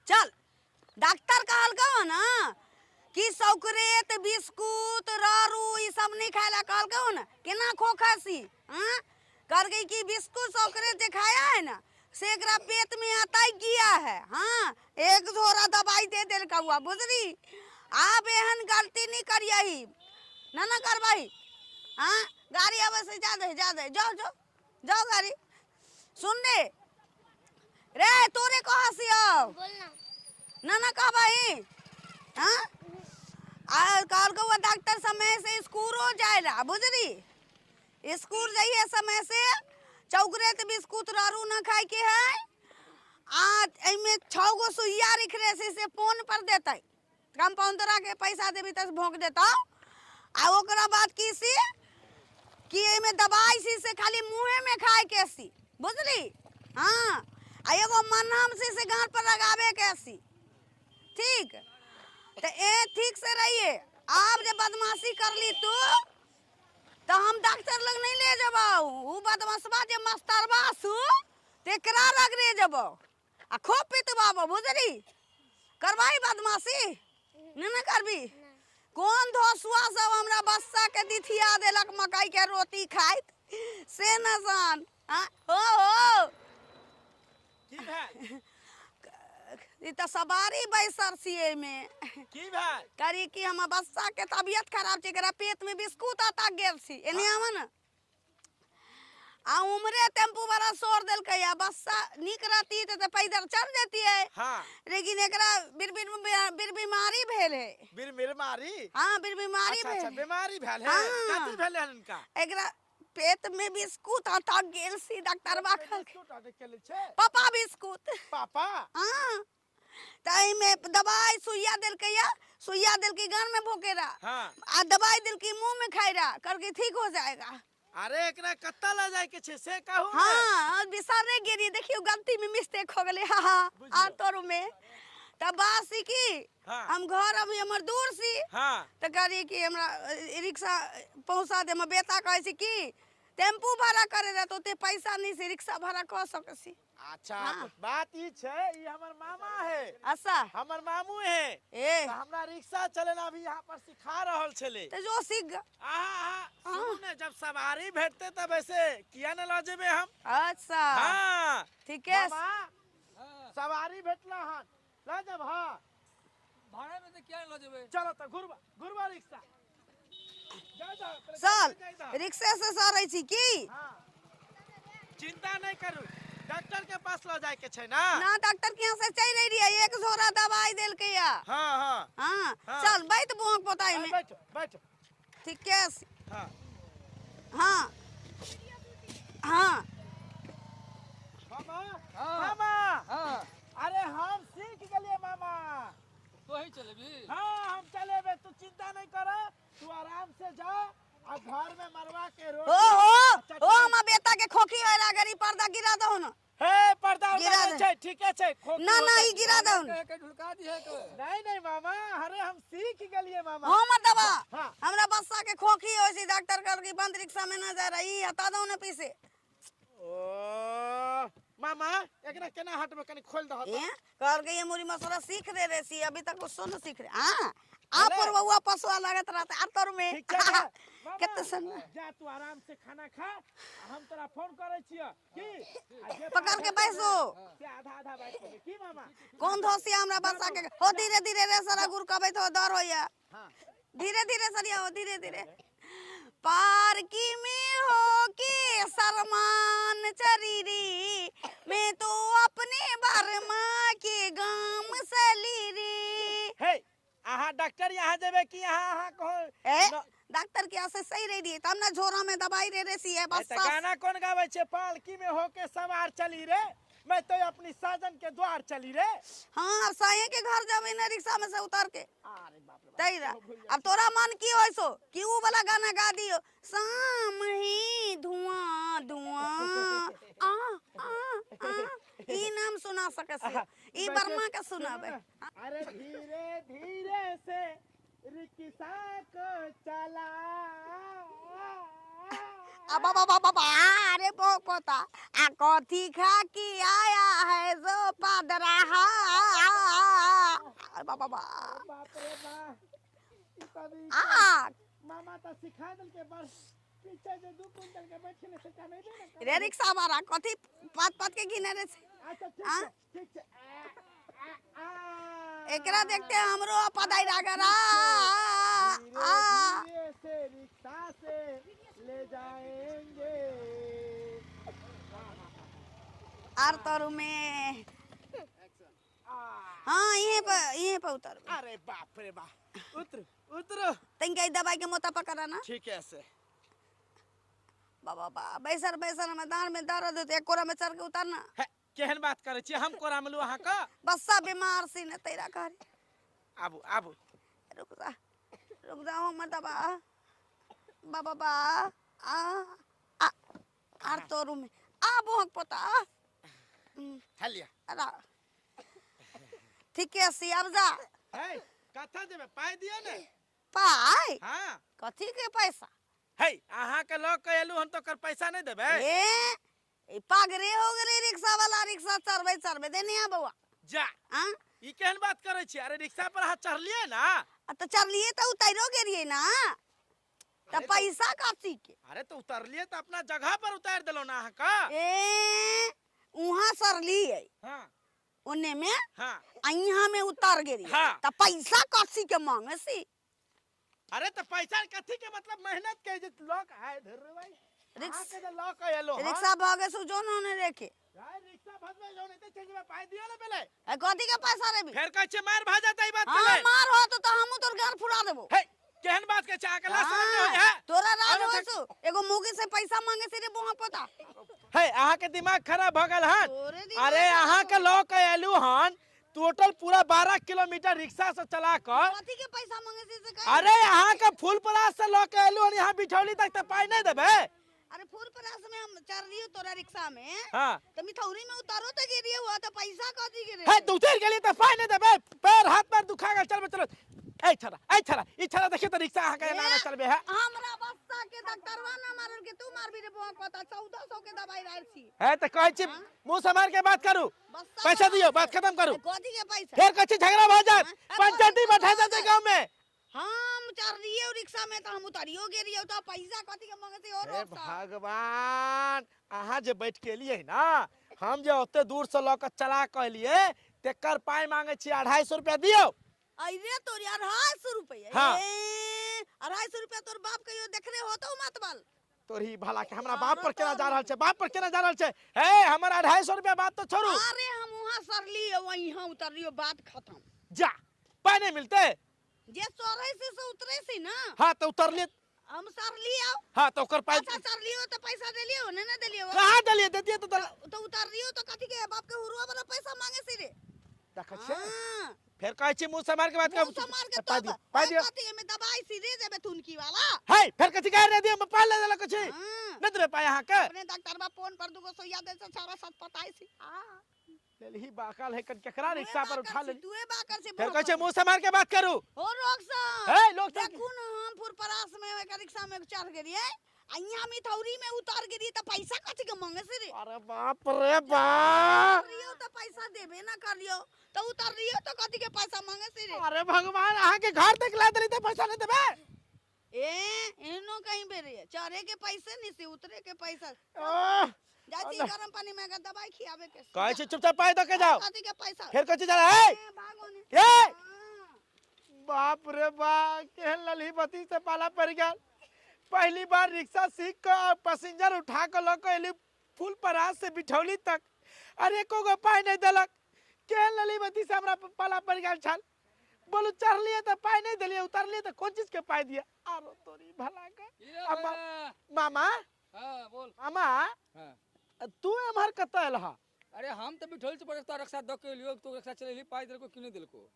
चल डॉक्टर कहलकौ ना कि सौकरेत बिस्कुट रारू ई सब नहीं खाए ला कहलकौ ना केना खो खासी हाँ कहलकै कि बिस्कुट सौकरेत जे खाया है ना से एकरा पेट में अटक गया है। हाँ एक झोरा दवाई दे देलकौ हुआ बुझली। आब एहन गलती नहीं करियही ना ना करबही। हाँ गाड़ी आबै से जा दे जा दे जाओ जाओ जाओ गाड़ी। सुन रे रे तोरे कहाँ से आओ बोलना ना ना कहबही। हाँ आ कहलकौ हुआ डॉक्टर समय से स्कूलो जाए ला बुझली। स्कूल जाइए समय से चौकरेत बिस्कुट रारू ना खाए के है। आ एहिमे 6 गो सुइया रखले से, से फोन पर देतै कंपाउंडरा के पैसा देबी तस भोंक देतौ। आ ओकरा बाद की सी कि एहिमे दवाई सी से खाली मुँहे में खाए के सी बुझली। हाँ आ एगो मलहम सी से गाँठ पर लगावे के सी ठीक। तो ए ठीक से रहिए। आब जे बदमाशी करली तू तो हम डॉक्टर लग नहीं ले जबौ। उ बदमाशबा जे मास्टरबा सु तेकरा लग ले जबौ आ खूब पिटबाबो बुझली। करबाही बदमाशी नहीं ना करबी। कौन धोसुआ सब हमरा बस्सा के दिथिया देलक मकई के रोटी खाइत से न सान। हाँ हो हो की भेल? ई तऽ सवारी बैसर छियै एहिमे। की भेल? करी कि हमर बच्चा के तबियत खराब छै, एकरा पेट में बिस्कुट अटक गेल छी। एने आबऽ ने। आ उमरे टेम्पू वाला सोर देलकै आ बच्चा नीक रहती तऽ पैदल चल जतियै। हाँ। लेकिन एकरा बिर बीमारी भेल है। बिर बीमारी? हाँ बिर बीमारी अच्छा, अच्छा, भेल। बीमारी भेल है। हाँ। कथी भेल है इनका? एकरा पेट में बिस्कुट अटक गेल सी डॉक्टरबा पेट में कहलकै। बिस्कुट अटक गेल छै? पापा बिस्कुट। पापा? हाँ। तऽ एहिमे दवाई सुइया देलकै या सुइया देलकै गान में भोकेरा। हाँ। आ दवाई देलकै मुंह में खाइरा करके ठीक हो जाएगा। अरे एकरा कत्ता ल जाय के छै से कहू ने। हाँ बिसरे गेली देखियो गलती में मिस्टेक हो गेलै। हाँ हाँ बुझियौ। आ तोरू में तब बात सी की हाँ। हम घर अभी हमर दूर सी। हाँ। तऽ कहलियै कि हमरा रिक्शा पहुँचा दे। हमर बेटा कहै छै कि टेम्पू भाड़ा करे रह तऽ ओते पैसा नहीं से रिक्शा भाड़ा कऽ सकै छी। अच्छा हाँ। बात ई छै ई हमर मामा है। अच्छा। हमर मामू है। ए। तऽ हमरा रिक्शा चलेना अभी यहाँ पर सिखा रहल छलै। तऽ जो सीख ग। आहा, आहा, हाँ। सुनू ने जब सवारी भेटते तब ऐसे किया ने लऽ जेबै हम। अच्छा। हाँ। ठीके छै। मामा, सवारी भेटला हन लऽ जाब। हाँ। भाड़ा में तऽ किया ने लऽ जेबै। चलो तऽ घुरबा घुरबा रिक्शा। जा जा, पहिले चल, जा जा। रिक्शे से सरै छी की? हाँ। चिंता नहीं करू डॉक्टर के पास ल जाय के छै ना। ना डॉक्टर के यहाँ से चलि एलियै एक झोरा दवाई देलकै या। हाँ, हाँ। हाँ, हाँ। चल बैठ बुआक पोताई में। हाँ, बैठ बैठ। ठीके छै। हाँ। हाँ। हाँ। मामा, हाँ। मामा। हाँ। अरे हम सीख गेलियै मामा। तू ही चलेबी? हाँ हम चलेबे तू चिंता नहीं कर तू आराम से जा आ घर में मरवा के रोटी ओ हो, चटनी। ओ हमर बेटा के खोखी होय लागल ई पर्दा गिरा दहो न। हे पर्दा उर्दा गिरा नहीं दे। छै, ठीके छै, खोखी ना, ना, होतै। ई गिरा दहो न। कहे के ढुलका दिहे के। नहीं नहीं मामा अरे हम सीख गेलियै मामा। हम दवा। हाँ। हमरा बच्चा के खोखी होय छै डॉक्टर कहलकै बंद रिक्शा में ना जा रहा ई हटा दहो न पीछे। ओ मामा एकरा केना हटबै कनी खोल दहो त। ए कहलकै ये मुरी मसला सीख रे रे सी अभी तक कुछो न सीख रे। हां आ बोले। पर बउआ पसुआ लागत रहता आ तोर में। ठीक छै ने? मामा, कते सन जा तू आराम से खाना खा आ हम तोरा फोन करै छियौ की? आ जे पकड़ के बैसो। से आधा आधा बांटि देबै की मामा? कौन धोसिया हमरा बच्चा के हो धीरे धीरे रे सारा गुर कबैत हो डर होइया। हाँ। धीरे धीरे सरिया हो धीरे धीरे। पार्की में हो के सरमान चरीरी मैं तो अपने बर्मा के गाम सलीरी। हे अहाँ डॉक्टर यहाँ जेबै कि यहाँ अहाँ कहो? ए डॉक्टर के यहाँ से सही रही रही तब ना झोरा में दवाई रे रे सी है बस। ए, त गाना कौन गाबै छै? पालकी में हो के सवार चली रे मैं तो अपनी साजन के द्वार चली रे। हाँ अब साये के घर जाबे ना रिक्शा में से उतर के। अरे बाप रे बाप, तै रा। भूल जाइ अब तोरा मन की होय सो कि ऊ वाला गाना गा दियो शाम ही धुआं धुआं आ आ आ ई नाम सुना सके से ई बैठे- बर्मा के सुनाबे। सुनू ना। अरे धीरे धीरे से रिक्शा को चला। अब अब अब अब अरे पोता आ कथी खा के आया है जो पदरा। अरे बाबा बा। बाप रे बा, ई तभी आ मामा त सिखा देलके, बस पीछे जे 2 क्विंटल के बैठे ने से नहीं ने। रे रिक्शा वाला कथी पात पात के घिने रे से। अच्छा ठीक आ? छै, ठीक छै। आ, आ, आ। एकरा देखते हमरो पदाई रागर आ धीरे आ धीरे से रिक्शा से ले जाएंगे। आर तोरू में। आ, हाँ यहीं पर उतर। अरे बाप रे बाप, उतरो उतरो। तंके ई दवाई के मोता पकड़ा ना। ठीक है से। बाबा बा, बैसर बैसर में दांत में दर्द होते, एक कोरा में चढ़ के उतरना। हे, केहन बात करै छी, हम कोरा में लू अहाँ का? बस्सा बीमार सी ने तेरा कर। आबू आबू। रुक जा रुक जा, हो मत दबा बाबा बा। आ आ आर तोरू में आ बोहक पोता। हलिया। अरा ठीक है सी, अब जा। हे, कथा जेबै पाइ दिअ ने। पाइ? हाँ। कथी के पैसा? हे, अहाँ के लऽ के एलू हम तो ओकर पैसा नहीं देबै। ए ई पागरे हो गेलै रिक्शा वाला, रिक्शा चढ़बै चढ़बै देने आ बौआ। जा। आ ई केहन बात करै छी? अरे रिक्शा पर अहाँ चढ़लियै ना? आ तऽ चढ़लियै तऽ उतैरो गेलियै ना, तऽ अरे पैसा कथी के? अरे तो उतरलियै तऽ अपना जगह पर उतारि देलहुँ ना अहाँ का। ए उहाँ सरलियै। हाँ। ओने में। हाँ। आ यहाँ में उतर गेलियै। हाँ। तऽ पैसा कथी के मांगे सी? अरे तो पैसा कथी के मतलब, मेहनत के जे लऽ के आए धर रे भाई। रिक्स- अहाँ के जे लऽ के एलहुँ हन। रिक्शा भगे सु जो ने रेखे। यार रिक्शा भजबै जो नहीं ते चलि जेबै, पाइ दिअ ने पहिले। ए कथी के पैसा रे? फेर कहै छियै मारि भऽ जेतै ई बात के हाँ लेल। मार हो तो हमहूँ तोर घर फुरा देबो। हे, केहन बात कहै छै अहाँके लाज शरम नहि होइए? हाँ, तोरा राज अरे होइ देख- सु एगो मुगी से पैसा मांगे से रे बोहा पोता। हे, अहाँके दिमाग खराब भऽ गेल हन। तोरे दिमाग अरे खराब अहाँके लऽ के एलू हन टोटल पूरा 12 किलोमीटर रिक्शा से चला कर। कथी के पैसा मांगे से से कह? अरे अहाँके फूल पलाश से लऽ के एलू हन यहाँ बिठौली तक तऽ पाइ नहि देबै? अरे फूल पलाश में हम चढ़ रही तोरा रिक्शा में। हाँ। तो मिठौरी में उतारो तो गिरिए हुआ तो पैसा कथी के रे? हे, तो उतर गेलियै तऽ पाइ नहि देबै? पैर हाथ पैर दुखा गेल, चलबै चलो। ए छड़ा ए छड़ा, ई छड़ा देखियौ तऽ रिक्शा अहाँके एना एना चलबै है। हमरा बस्ता के डॉक्टरवा ना मारल के तू मारबी रे बोहा पोता? 1400 के दवाई लायल छी। हे, तऽ कहै छी मुँह सम्हार के बात करू। बस्ता पैसा दियौ, बात खत्म करू। कथी के पैसा? फेर कहै छी झगड़ा भऽ जायत, हाँ? पंचायती बैठा जेतै गाँव में। हम चढ़लिए रिक्शा में तो हम उतरियो गेलिए, तो पैसा कथी के मांगे से? और हे रोक सा। भगवान, अहाँ जे बैठ के एलियै ना, हम जे ओते दूर से लऽ के चला के एलियै तेकर पाइ मांगे छी, 250 रुपया दियौ। अरे तोरी 250 रुपया? हाँ। ए 250 रुपया तोर बाप कहियो देखले होतो मतबल? तोरी भला के, हमरा बाप पर केना जा रहल छै, बाप पर केना जा रहल छै? हे, हमर 250 रुपया बात तो छोड़ू। अरे हम वहां सरलिए वहीं यहाँ उतरलियो, बात खत्म। जा, पाइ नहीं मिलते? जे चढ़े से उतरे से ना। हाँ तो उतरलिए। हम सरलियो। हाँ तो ओकर पाइ। अच्छा सरलियो तो पैसा देलियो ने? ना देलियो? कहाँ देलिए? देतिए तो तो उतरलियो तो कथी के बाप के हुरुआ वाला पैसा मांगे से रे? देखै छियै? हाँ। फेर कहै छी मुँह सम्हार के बात मुंह करू। संभाल के पाइ तो दियौ, पाइ दियौ। कथी में दवाई सीधे देबे तुनकी वाला। हे, फेर कथी कह रे दियौ, पाइ ले देलक छी। हाँ। नहि देबै पाइ अहाँके? अपने डॉक्टर बा फोन पर दुगो सुइया दे से सारा सत पताई सी आ। लेलही बाकल है कन, केकरा रिक्शा पर उठा लेली? तुए बाकर से। फेर कहै छै मुँह सम्हार के बात करू। हो रोक सा। हे, लोक सब- देखू ना, हम फुरपरास में एक रिक्शा में चढ़ गेलिए आ यहाँ मिठौरी में उतर गेलिए, तो पैसा कथी के मांगे से रे? अरे बाप रे बाप। उतरियो तो पैसा देबे ना करलियो, तो उतरलियो तो कथी के पैसा मांगे से रे? अरे भगवान, अहाँके घर तक ला देली तऽ पैसा नहीं देबै? ए एहनो कहीं बेरे चढ़े के पैसे नहीं से उतरे के पैसा। आह, जाइ छी अल्लाह। गरम पानी में अगर दवाई खियाबे के। कहै छी चुपचाप पाइ दऽ के जाओ। कथी के पैसा? फेर कहै छी जा हे। ए, भागो ने। ए हाँ। बाप रे बा, केहन ललही बत्ती से पाला पड़ गेल। पहली बार रिक्शा सीख के पैसेंजर उठा के लऽ के एली फूल परास से बिठौली तक, अरे एको गो पाइ नहीं देलक। केहन ललही बत्ती से हमरा पाला पड़ गेल छल? बोलू, चढ़लिए तऽ पाइ नहीं देलिए, उतरलिए तऽ कोन चीज के पाइ दिए? आरो तोरी भला के। ई रे अब भैया। मामा। हाँ बोल। मामा। हाँ। तू एम्हर कतऽ एलह? अरे हम तो बिठौल से पड़े तो रक्षा दऽ के एलियो, तो रक्षा चलेली, पाइ देलको कि नहि देलको?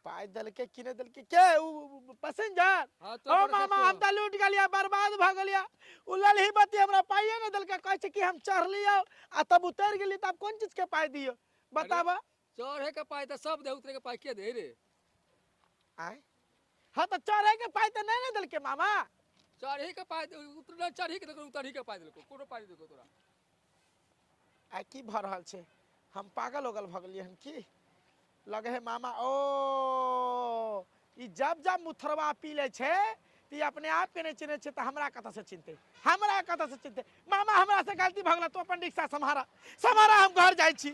पाइ देलकै कि नहि देलकै के उ पैसेंजर? हाँ तो ओ मामा, हम तऽ लूट गेलियै, बर्बाद भऽ गेलियै। उ ललही बत्ती हमरा पाइए नहि देलकै। कहै छै कि हम चढ़लियै आ तब उतरि गेलियै, तब कोन चीज के पाइ दियौ, बताबऽ। चढ़े के पाइ तऽ सब दे, उतरे के पाइ के दे रे? आँय, हाँ तऽ चढ़े के पाइ तऽ नहि ने देलकै मामा। चढ़े के पाइ उतर चढ़ी के देलको, उतरही के पाइ देलको, कोनो पाइ नहि देलको तोरा। आइ की भऽ रहल छै? हम पागल उगल भऽ गेलियै हन की? लगे है मामा ओ ई जब जब मुथरवा पी ले छै तऽ ई अपने आप के नहि चिन्है छै, तऽ हमरा कतऽ से चिन्हतै, हमरा कतऽ से चिन्हतै। मामा हमरा से गलती भऽ गेल, तू अपन रिक्शा सम्हारा सम्हारा, हम घर जाइ छी।